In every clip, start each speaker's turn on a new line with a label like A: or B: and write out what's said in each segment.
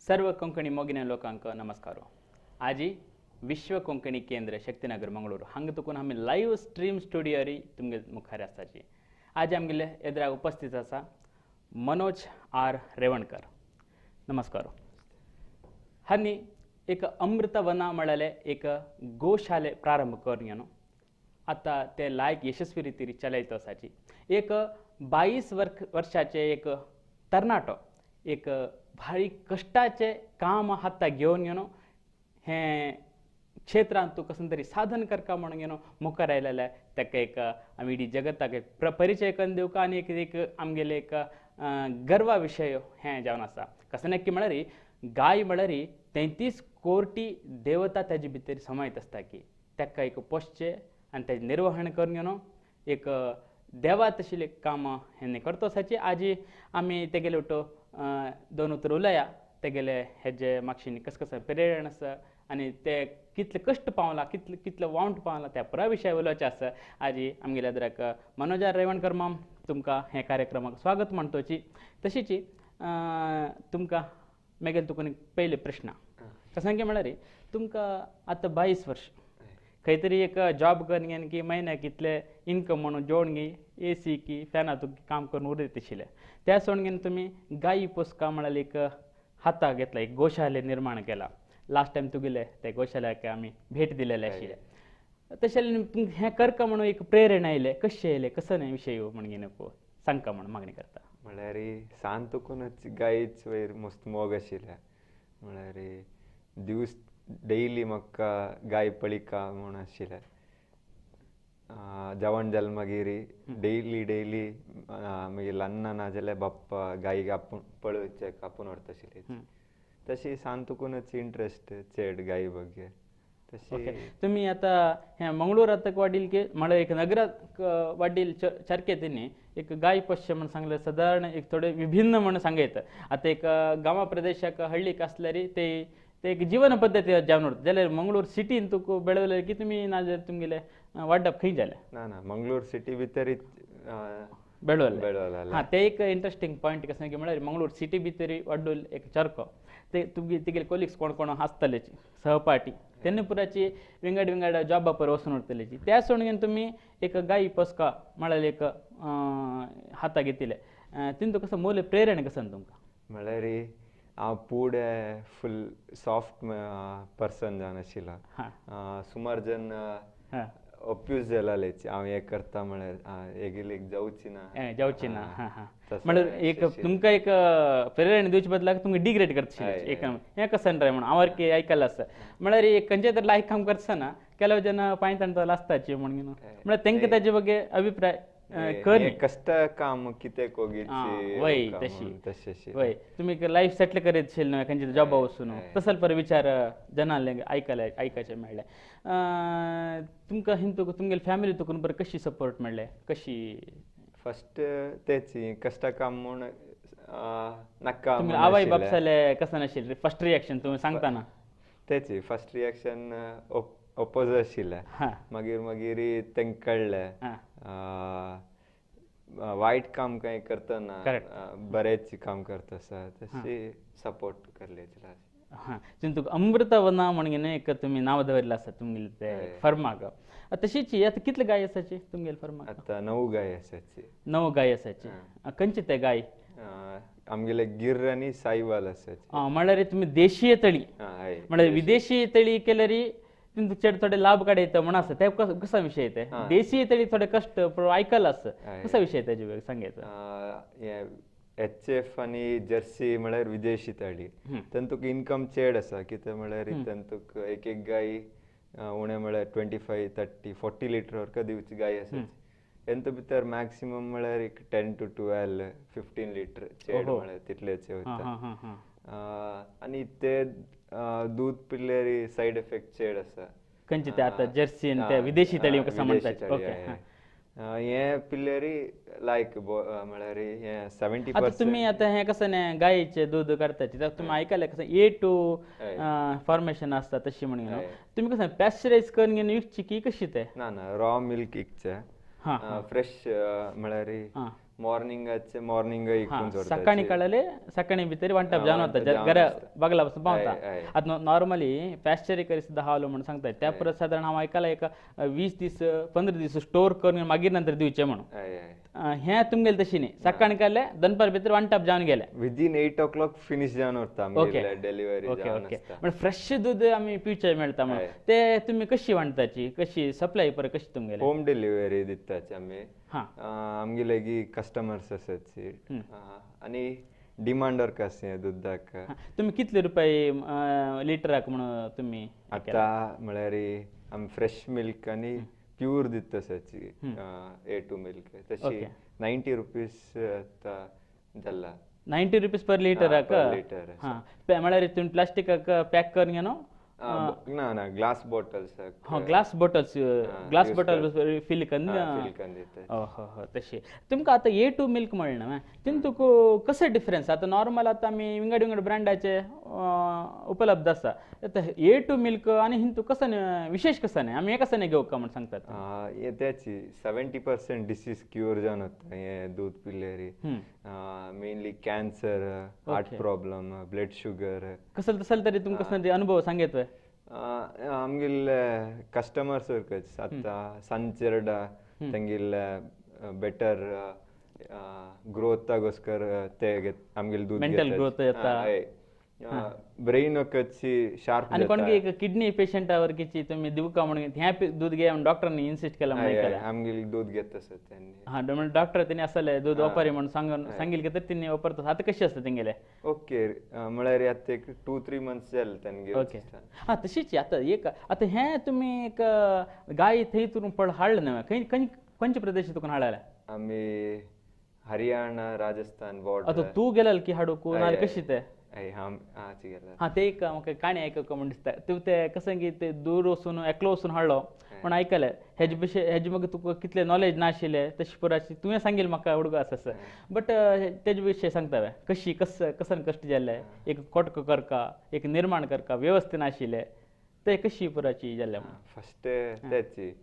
A: सर्व कोंकणी मोगिन्या लोकांक नमस्कार. आजी विश्व कोंकणी केंद्र शक्तिनगर मंगळूर हांगा तुकून आमी लायव्ह स्ट्रीम स्टुडियोरी तुमगे मुखार आसाची. आज आमगेले एदरा उपस्थित आसा मनोज आर रेवणकर. नमस्कार. हांणी एक अमृतवना म्हळ्यार एक गोशाले प्रारंभ करून न्हू आतां ते लायक यशस्वी रितीर चलयत आसाची. एक 22 वर्षाचे एक तरणाटो एक भारी कष्टाचे काम हाता घेवन न्हू हें क्षेत्रांत तूं कसं तरी साधन करका म्हणून न्हू मुखार आयलेलें ताका एक आमी इडी जगताक एक परिचय करून दिवका आनी एक एक आमगेले एक गर्वा विशय हें जावन आसा. कसं नक्की म्हळ्यार गाय म्हळ्यार 33 कोटी देवता ताजे भितर समायत आसता की ताका एक पोसचें आनी ताजें निर्वहण करून न्हू एक देवा तशें काम हें करता आसाची. आजी आमी तेगेले उठो दोन उतर उलया तेगेले हेजे मागशीन कस कसं प्रेरण आसा आनी ते कितले कश्ट पावला कितले कितले वावंट पावला त्या पुराय विशय उलोवचें आसा. आजी आमगेल्या अद्राक मनोज आर रेवणकर माम तुमकां हे कार्यक्रमाक स्वागत म्हणतोची. तशीच तुमकां मागीर तुका पयले प्रश्न कसं की म्हळ्यार तुमकां आतां 22 वर्ष खंय तरी एक जॉब करून घेवन की म्हयन्याक कितले इनकम म्हणून जोडून घे ए सी की फॅना तुका काम करून उरयत आशिल्लें त्या सोडून घेवन तुमी गायी पोसका म्हळ्यार एक हाताक घेतला एक गोशाले निर्माण केला. लास्ट टायम तुगेले ते गोशाल्याक आमी भेट दिलेले आशिल्ले. तशें हें करका म्हणून एक प्रेरणा आयलें कशें आयलें कसो न्हय विशय म्हणून नको सांगका म्हणून मागणी करता.
B: म्हळ्यार सान तुकूनच गायच वयर मस्त मोग आशिल्लें. म्हळ्यार दिवस डेली म्हाका गाय पळिका म्हूण आशिल्लें. जेवण जालें मागीर डेली डेली मागीर ल्हान ना जाल्यार बाप्पा गायीक आपूण पळोवचें कापून व्हरता आशिल्ली. तशी सान तुकूनच इंट्रस्ट चड गाय बगे. तशी
A: तुमी आतां हें मंगळूरात वाडील की म्हळ्यार एक नगरात वाडील चरके तेणी एक गाय पोसचें म्हण सांगलें सादारण एक थोडे विभिन्न म्हण सांगयत. आतां एक गांवा प्रदेशाक हळ्ळीक आसल्यार ते ते एक जीवन पद्दती जावन उरता. जाल्यार मंगळूर सिटीन तुका बेळवलें की तुमी नाजाल्यार तुमगेलें वाडप खंय जालें?
B: ना ना मंगळूर सिटी भितर
A: बेळवलें. हां ते एक इंट्रस्टींग पॉयंट कसं की म्हळ्यार मंगळूर सिटी भितर वाडूल एक चरको ते तुमगे तिगेले कोलिग्स कोण कोण आसतले सहपाठी तेन्ना पुराची विंगड विंगड जॉबा पर वचून उरतले. त्या सोडून तुमी एक गायी पोसका म्हळ्यार एक हाता घेतिल्लें तितून कसो मोल प्रेरणा कसं तुमकां?
B: म्हळ्यार हांव पुढे फुल सॉफ्ट पर्सन जावन आशिल्लो. सुमार जन अप्यूज जालेले हांव हें करता म्हळ्यार हेगेली जावची ना
A: जावची ना. म्हळ्यार एक तुमकां एक प्रेरणा दिवचे बदलाक तुमकां डिग्रेड करता एक हें कसं रे म्हणून हांव सारकें आयकल्लें आसा. म्हळ्यार एक खंयचें तरी लायक काम करतना ಕೆಲವು ಜನ ಪಾಯಿಂಟ್ ಅಂತ आसताची म्हणून म्हळ्यार तांकां ताजे ಬಗ್ಗೆ अभिप्राय
B: कष्ट काम कितें कोगी
A: वय तशी वय तुमी लायफ सेटल करीत आशिल्लें न्हय खंयच्या जॉबा वचून तसो पर विचार जनाले आयकले आयकाचे मेळ्ळे. तुमकां हिंतू तुमगेले फॅमिली तुकून बरें कशी सपोर्ट मेळ्ळे कशी?
B: फस्ट तेच कष्ट काम म्हूण नाका.
A: आवय बापसाले कसं नाशिल्लें फस्ट रिएक्शन तुमी सांगतना?
B: तेच फस्ट रिएक्शन ओपोज आशिल्लें. मागीर मागीर तांकां कळ्ळें वायट काम कांय करतना बरेंच काम करता आसा तशी सपोर्ट करले.
A: हां तुका अमृतवना म्हणून एक तुमी नांव दवरिल्लें आसा तुमगेले ते फर्माक. तशीच आतां कितले गाय आसाची तुमगेले फर्माक?
B: आतां 9 गाय आसाची.
A: 9 गाय आसाची. खंयचे ते गाय?
B: आमगेले गिर आनी साईवाल आसाची.
A: म्हळ्यार तुमी देशीय तळी म्हळ्यार विदेशी तळी केल्यार चड थोडे लाभ काडयता म्हण आसा ते कसा विशय ते देशी तळी थोडे कष्ट आयकला आसा कसा विशय तेजे सांगायचो?
B: एच एफ आनी जर्सी म्हळ्यार विदेशी तळी तांतूक इनकम चड आसा. कितें म्हळ्यार तांतूक एक एक गाय उणें म्हळ्यार 25, 30, 40 लिटर वरका दिवची गाय आसा. तेंतू भितर मॅक्सिमम म्हळ्यार एक 10 to 12, 15 litre चड म्हळ्यार तितलेच वता. आनी ते दूध पिल्यार सायड इफेक्ट चड आसा.
A: खंयचे ते आतां जर्सी आनी ते विदेशी तळी कसं म्हणटात? ओके.
B: हें पिल्यार लायक म्हळ्यार हें 70%.
A: तुमी आतां हें कसं न्हय गायेचें दूद काडटात तुमी आयकलें कसं A2 formation आसता तशी म्हणून तुमी कसं पॅश्चरायज करून घेवन विकची की कशी ते?
B: ना ना रॉ मिल्क विकचें फ्रेश म्हळ्यार मॉर्निंग मॉर्निंग इकून सोडता.
A: सकाळी काडले सकाळी भितर वांटप जावन वता, घरा बगला पासून पावता. आतां नॉर्मली पॅश्चरीकरित हालो म्हणून सांगता त्या परत सादारण हांव आयकला एक 20 दीस 15 दीस स्टोर करून मागीर नंतर दिवचे म्हणून. हें तुमगेले तशी न्ही, सकाळी काडले दनपार भितर वांटप जावन गेले,
B: विदीन 8 o'clock finish जावन वता आमगेले डिलिव्हरी.
A: ओके ओके, म्हणजे फ्रेश दूध आमी पिवचे मेळटा म्हणून. ते तुमी कशी वांटताची, कशी सप्लाय परत कशी तुमगेले?
B: होम डिलिव्हरी दिताची आमी. आमगेले की कस्टमर्स आसाची आनी डिमांड वर्क आसा दुधाक.
A: तुमी कितले रुपये लिटराक म्हणून तुमी
B: आतां म्हळ्यार आमी फ्रेश मिल्क आनी प्यूर दिता आसाची A2 milk, तशी 90 रुपीज आतां जाला.
A: 90 रुपीज पर लिटराक?
B: लिटर.
A: हां, म्हळ्यार तुमी प्लास्टिकाक पॅक करून घेनो?
B: ना ना, ग्लास बॉटल्स.
A: हां, glass bottles, glass bottle fill करून
B: फिल करून दिता.
A: हो हो, तशें. तुमकां आतां A2 milk म्हणलें न्हय, तितून तुका कसो डिफरन्स? आतां नॉर्मल आतां आमी विंगड विंगड ब्रँडाचे उपलब्ध आसा, आतां A2 milk आनी हिंतू कसो विशेश कसो न्ही, आमी हें कसो न्ही घेवका म्हण सांगतात?
B: त्याची 70% डिसीज क्युअर जावन वता हें दूद पिल्यार. Mainly cancer, heart problem, blood sugar.
A: कसल तसल तरी तुमकां कसलो अनुभव सांगेत?
B: आमगेले कस्टमर्स वर्कच आतां सांचेरडा तेंगेले बेटर ग्रोथाಗೋस्कर ते आमगेले दूध.
A: मेंटल ग्रोथ येता,
B: ब्रेन वकची शार्प.
A: आनी कोणकी एक किडनी पेशंटा वर्कीची तुमी दिवका म्हणून हें दूध घे म्हणून डॉक्टरांनी इन्सिस्ट केला म्हणून
B: आमगेले दूध घेत आसा त्यांनी.
A: हां, म्हणजे डॉक्टर तेणी आसले दूध वापरी म्हणून सांगितलं की तर तेणी वापरता. आतां कशी आसता तेंगेले?
B: ओके, म्हळ्यार आतां एक 2-3 मंथ्स जाले तेंगे.
A: ओके, हां, तशीच आतां एक आतां हें तुमी एक गाय थंय तुरून पळ हाडलें न्हय, खंय खंय खंयच्या प्रदेशांत तुका हाडलें?
B: आमी हरियाणा राजस्थान बॉर्डर.
A: आतां तूं गेल्यार की हाडूंक नाल्यार कशी तें?
B: हां,
A: ते एक म्हाका काणी आयकूंक म्हण दिसता. तूं ते कसं की ते दूर वचून एकलो वचून हाडलो म्हण आयकलें, हेजे भशेन हेजे मागीर तुका कितलें नॉलेज नाशिल्लें तशें पुराय तुवें सांगिल्लें म्हाका उडगो आसा असो, बट तेजे विशय सांगता कशी कस कसन कश्ट जाल्ले, एक कोटको करका, एक निर्माण करका व्यवस्था नाशिल्लें, ते कशी पुराची जाल्लें?
B: फस्ट त्याची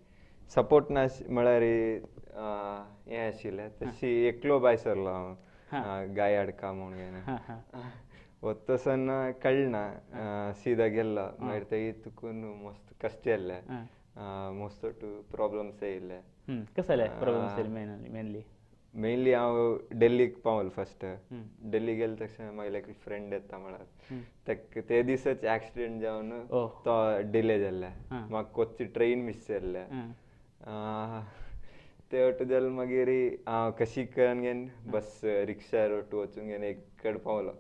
B: सपोर्ट ना म्हळ्यार हें आशिल्लें, तशी एकलो भायर सरलो हांव गाय हाडका म्हणून. वतसना कळना सीधा गेल्लो, मागीर ते तुकून मस्त कश्ट जाल्ले, मस्त प्रॉब्लम्स येयले.
A: कसले प्रॉब्लम्स येयले मेनली?
B: मेनली हांव डेल्लीक पावलो फस्ट. डेल्ली गेले तशें मागीर एक फ्रेंड येता म्हळ्यार तेक ते दिसच एक्सिडेंट जावन तो डिले जाल्ले, म्हाका कोच्ची ट्रेन मिस जाल्ले. ते वट्टू जालें मागीर हांव कशी करून घेन बस रिक्षार वट्टू वचून घेन एक कडेन पावलो.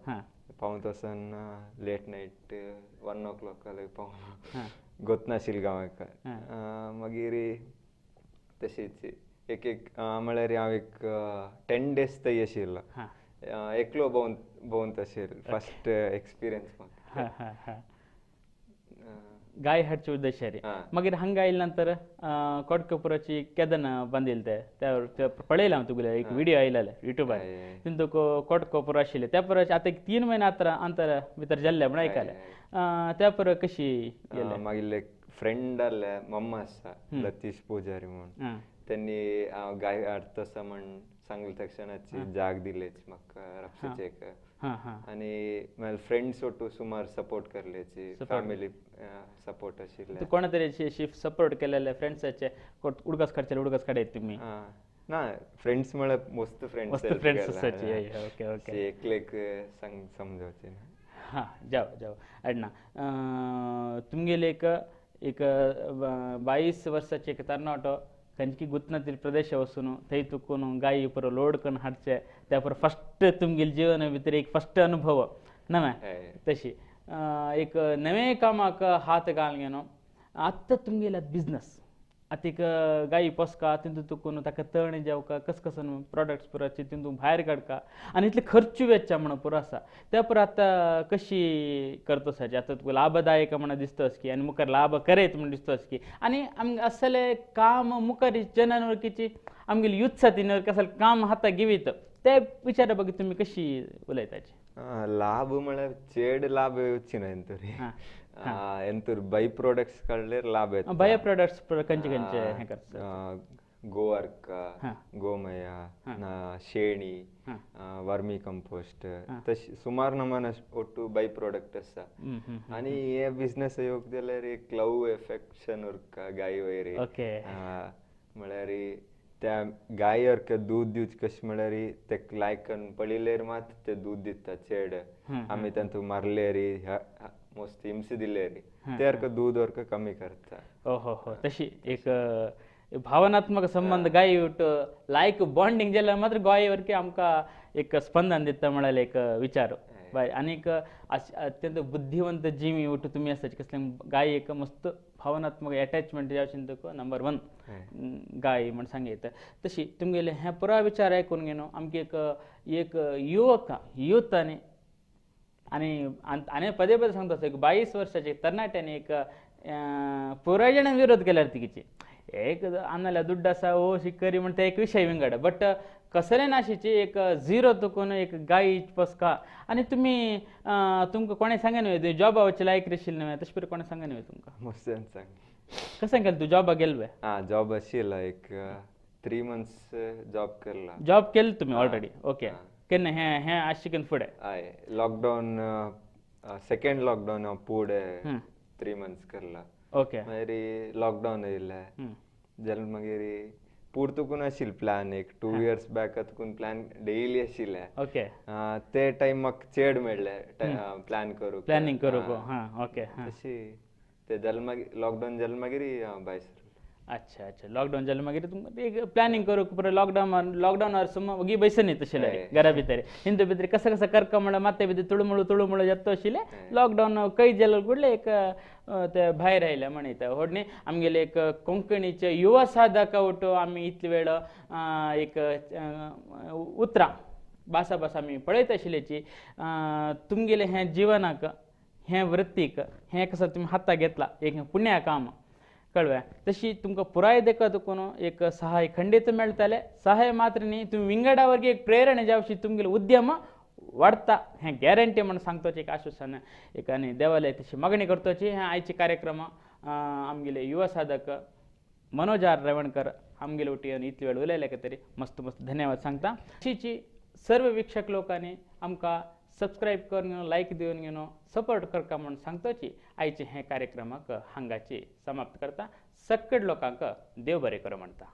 B: पावत वचून लेट नायट 1 o'clock पावलो, गोतनाशिल्लें गांवाक. मागीर तशीच एक एक म्हळ्यार हांव एक 10 days थंय आशिल्लो, एकलो भोंवत आशिल्लो. फस्ट एक्सपिरियन्स म्हाका.
A: गाय हाडचे उद्देशारी. मागीर हांगा आयले नंतर कोटकपुराची केदन बांदिल्ले ते पळयलें हांव तुगेले एक व्हिडियो आयलेले युट्यूबार, तितून तुका कोटकोपूर आशिल्ले त्या परस आतां एक 3 म्हयने अंतर भितर जाल्ले म्हण आयकलें, त्या परस कशी गेले?
B: मागीर एक फ्रेंड आहले, मम्मा आसा लतीश पुजारी म्हूण, त्यांनी हांव गाय हाडटा आसा म्हण सांगले तक्षणाची जाग दिलेच म्हाका रापशेचे एक. आनी मागीर फ्रेंड्स ओटू सुमार सपोर्ट करलेची, फॅमिली सपोर्ट आशिल्ले.
A: कोणा तरी सपोर्ट केलेले फ्रेंड्साचे उडगास काडचे, उडगास काडयत तुमी?
B: ना, फ्रेंड्स म्हळ्यार मस्त फ्रेंड्स,
A: मस्त फ्रेंड्स आसाची. ओके ओके,
B: एकलेक सांग समजावचे ना.
A: हां, जाव जाव अडना. तुमगेले एक एक 22 वर्साचे एक तरणाटो खंयची गुत्नातील प्रदेश वचून थंय तुकून गायी पुरो लोड करून हाडचे, त्या पुरो फस्ट तुमगेले जिवन भितर एक फस्ट अनुभव नवे तशी एक नवे कामाक हात घाल घेनो. आतां तुमगेले बिजनस आतां एक गायी पोसका, तितून तुकून ताका तण जेवका, कस कसन प्रोडक्ट्स पुराचे तितून भायर काडका आनी इतले खर्च वेच्चा म्हणून पुरो आसा. त्या पुरो आतां कशी करतो सारकी आतां तुका लाभदायक म्हणून दिसतोस की आनी मुखार लाभ करयत म्हण दिसतोस की आनी आमगे असले काम मुखार जनान वळखीची आमगेली युथ साथीन कसले काम हाता घेवीत ते विचारा बघ तुमी कशी उलयताची?
B: लाभ म्हळ्यार चेड लाभ येवची ना एंतरी, ಎಂತೂರು ಬೈ ಪ್ರಾಡಕ್ಟ್ಸ್ ಕಾಡ್ಲೇರ್ ಲಾಭ.
A: ಬೈ ಪ್ರಾಡಕ್ಟ್ಸ್ ಕಂಚೆ ಕಂಚೆ हें करता?
B: गोअर्क, ಗೋಮಯ, ಶೇಣಿ, ವರ್ಮಿ ಕಂಪೋಸ್ಟ್ तशी सुमार नमन ಒಟ್ಟು ಬೈ ಪ್ರಾಡಕ್ಟ್ आसा. आनी हे बिजनेस येवक जाल्यार एक लव एफेक्शन उरका गाय वयर. म्हळ्यार त्या गाय अर्क दूद दिवचें कशें म्हळ्यार ते लायकन पळयल्यार मात ते दूद दिता चेड. आमी तांतू मारलेर मस्त हिंसे दिलेर ते अर्क दूद अर्क कमी करता.
A: हो हो, तशी एक भावनात्मक संबंध गाय लायक बॉन्डिंग जाल्यार मात्र गाय वरकी आमकां एक स्पंदन दिता म्हळ्यार एक विचार बरें. आनीक अत्यंत बुद्धिवंत जीव उठ तुमी आसाची कसले गाय एक मस्त भावनात्मक एटॅचमेंट जावचे तुका नंबर 1 गाय म्हण सांगयता. तशी तुमगेले हे पुराय विचार आयकून घेवन आमगे एक एक युवक युथांनी आनी आनी पदे पदे सांगता एक 22 वर्साचे तरणाट्यांनी एक पुराय जाणांनी विरोध केल्यार तिगेची एक आनाल्या दुड्ड आसा ओ शिकरी म्हणटा एक विशय विंगड बट कसले नाशीची एक झिरो तुकून एक गाय पसका. आनी तुमी तुमकां कोणें सांगे न्हय जॉबा वचचे लायक आशिल्लें न्हय तशें परी कोणें सांगे न्हय तुमकां?
B: मस्त्यान सांग
A: कशें केलें तूं जॉबा गेल वे?
B: आं, जॉब आशिल्लो एक 3 मंथ्स जॉब केला.
A: जॉब केले तुमी ऑलरेडी? ओके, केन्ना हें हें आशिल्लें फुडें?
B: हय, लॉकडावन सेकेंड लॉकडावन फुडें 3 मंथ्स केला.
A: ओके,
B: मागीर लॉकडावन येयलें जाल्यार मागीर पुर्तुकून आशिल्लें प्लॅन एक 2 इयर्स बॅक तुकून प्लॅन डेली आशिल्लें.
A: ओके,
B: ते टायम म्हाका चेड मेळ्ळें प्लॅन करूंक,
A: प्लॅनिंग करूंक. हां, ओके,
B: तशी ते जालें मागीर लॉकडावन जालें मागीर हांव भायर सरलो.
A: अच्छा अच्छा, लॉकडावन जालें मागीर तुमकां एक प्लॅनिंग करूंक पुरो. लॉकडावन लॉकडावनार सुमार वगी बैसनी तशें घरा भितर हिंदू भितर कसं कसं करका म्हणल्यार माते भितर तुळमुळू तुळमुळू जाता आशिल्लें. लॉकडावन कैद जालें कुडलें एक ते भायर आयले म्हणटा होडणी आमगेले एक कोंकणीचे युवा साधका वटो आमी इतले वेळ एक उतरां भासा भास आमी पळयत आशिल्ल्याची तुमगेलें हें जिवनाक हें वृत्तीक हें कसं तुमी हाता घेतला एक पुण्या काम कळ्ळें. तशी तुमकां पुराय देखत तुकून एक सहाय खंडीत मेळटलें. सहाय मात्र न्ही तुमी विंगडा वर्गी एक प्रेरणा जावशी तुमगेले उद्यम वाडटा हें गॅरंटी म्हण सांगतोची एक आश्वासन एक आनी देवालय तशी मागणी करतोची. हें आयचे कार्यक्रम आमगेले युवा साधक मनोज आर रेवणकर आमगेले वटेन इतले वेळ उलयले तरी मस्त मस्त धन्यवाद सांगता. तशीची सर्व वीक्षक लोकांनी आमकां सबस्क्रायब करून घेवन लायक दिवन घेवन सपोर्ट करका म्हूण सांगतोची आयचे हे कार्यक्रमाक हांगाची समाप्त करता. सक्कड लोकांक देव बरें करूं म्हणटा.